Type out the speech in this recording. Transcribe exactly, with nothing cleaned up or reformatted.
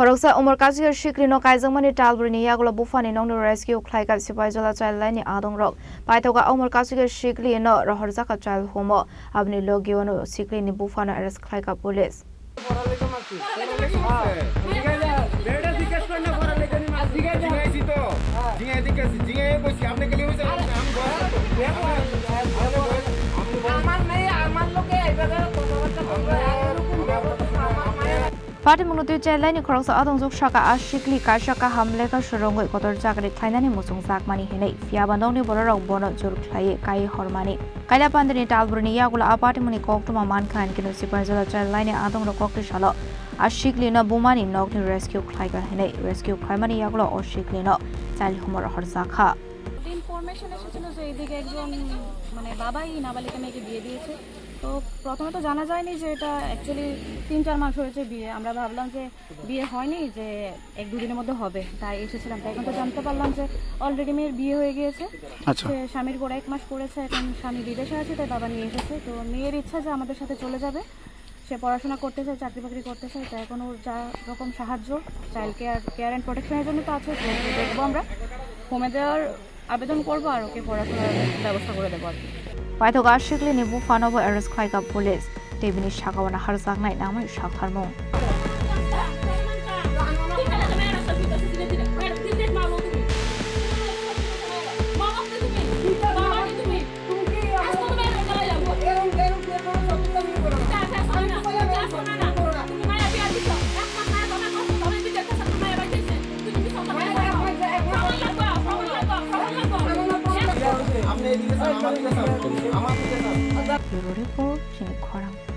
Khoroksa Umor Kasika sikli no kaijakmani talbrwi ni yagulo buphani nokni rescue khlaikha Sipaijala child line ni adongrok. Paithoka Umor Kasika sikli no rohorjakha child home o. Aboni logi o no sikli ni buphano arrest khlaikha police. আমার নেই, আমার লোকে এইভাবে কথাবার্তা বলবে, আর এরকম ব্যবস্থা আমার মায়ের Patimung no twi child line ni khoroksa adongjwk saka a sikli kaisa kaham lekha swrwngwi kotor chakri khlainani muchungjakmani hinwi, phiyaba nokni bororok bono jor khlaiwi kai hormani. Kailapandini talbrwini yagulo a patimungni koktwma mankha, hinkhe no Sipaijala child line ni adongrok kokti salo a siklino bumani nokni rescue khlaikha hinwi, rescue khlaimani yagulo o siklino child home o rohorjakha. Information এসেছিল যে এইদিকে একজন, মানে, বাবাই নাবালিকা মেয়েকে বিয়ে দিয়েছে। তো প্রথমে তো জানা যায়নি যে এটা অ্যাকচুয়ালি তিন চার মাস হয়েছে বিয়ে। আমরা ভাবলাম যে বিয়ে হয়নি, যে এক দুদিনের মধ্যে হবে, তাই এসেছিলাম। তাই এখন তো জানতে পারলাম যে অলরেডি মেয়ের বিয়ে হয়ে গিয়েছে। আচ্ছা। সে স্বামীর পরে এক মাস করেছে, এখন স্বামী বিদেশে আছে, তাই বাবা নিয়ে এসেছে। তো মেয়ের ইচ্ছা যে আমাদের সাথে চলে যাবে, সে পড়াশোনা করতে চায়, চাকরি বাকরি করতে চায়, তাই এখন ওর যা রকম সাহায্য, চাইল্ড কেয়ার, কেয়ার অ্যান্ড প্রোটেকশনের জন্য তো আছে, তো ওকে দেখবো আমরা। হোমে দেওয়ার আবেদন করবো আর ওকে পড়াশোনার ব্যবস্থা করে দেবো আর কি। Paithoka siklini buphano bo arrest khlaikha police, tei bini sakao naharjaknai nangmani saktharmung. Bureau Report, Chini Khorang.